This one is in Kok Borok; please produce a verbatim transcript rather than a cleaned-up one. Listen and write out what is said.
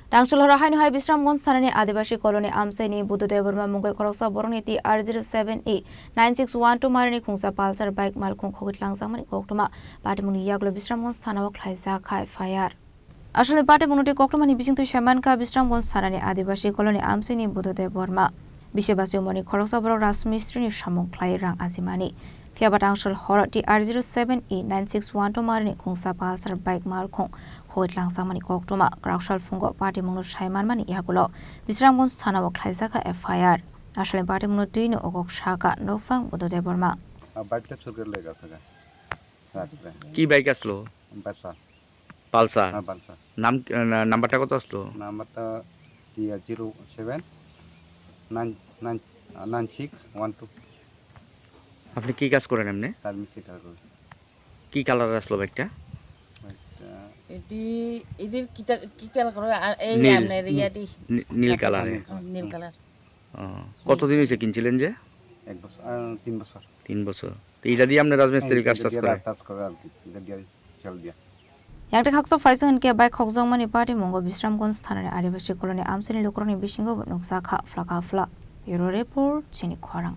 Tangchul horo haino hai Bisramganj thanani Adibasi colony amchaini Buddha Debbarma mungwi khoroksa borokni T R zero seven E nine six one two marini khungsa Pulsar bike malkhung khogwi tlangjakmani koktwma. Patimungni yagulo Bisramganj thanao khlaijak kha F I R. Aswkni patimungno twi koktwmani bisingtwi sai mankha Bisramganj thanani Adibasi colony amchaini Buddha Debbarma. Bisi bachwi umorni khoroksa borok rajmistrini samung khlai rang ajimani. Phiyaba tangchul horo T R zero seven E nine six one two marini khungsa Pulsar bike malkhung khogwi tlangjakmani koktwma. Kwraksal phungo patimungno sai manmani yagulo Bisramganj thanao khlaijakha F I R. Aswkni patimungno twino o kok sakha nokphang Buddha Debbarma. Ah, bike ta churgwi lega saka. Sakre. কি বাইক আসলো? Pulsar. Pulsar? হ্যাঁ, Pulsar. নাম, আহ, না-, নাম্বারটা কত আসলো? নাম্বারটা টি আর zero seven nine nine, আহ, nine six one two. আপনি কি কাজ করেন এমনি? তার মিস্ত্রি কাজ করি। কি কালার আসলো বাইকটা? বাইকটা এটি, এদের কি তা-, কি কালার করে? আর এই নীল। আপনার ইয়াটি। নী-, নীল কালারে। নীল। হুম, নীল কালার। ও, কতদিন হয়েছে কিনছিলেন যে? এক বছর, আহ, তিন বছর। তিন বছর। তো এটা দিয়ে আপনি রাজমিস্ত্রির এই কাজ টাজ এটা দিয়ে করেন? রাজ টাজ করে আর কি, এটা দিয়ে চাল দিয়া। Yakte khaksa phaising hinkhe bike khokjakmani patimung o Bisramganj thanani Adibasi colony amchaini lukurokni bisingo bo nukjakha phlaka phla. Bureau report, chini khorang.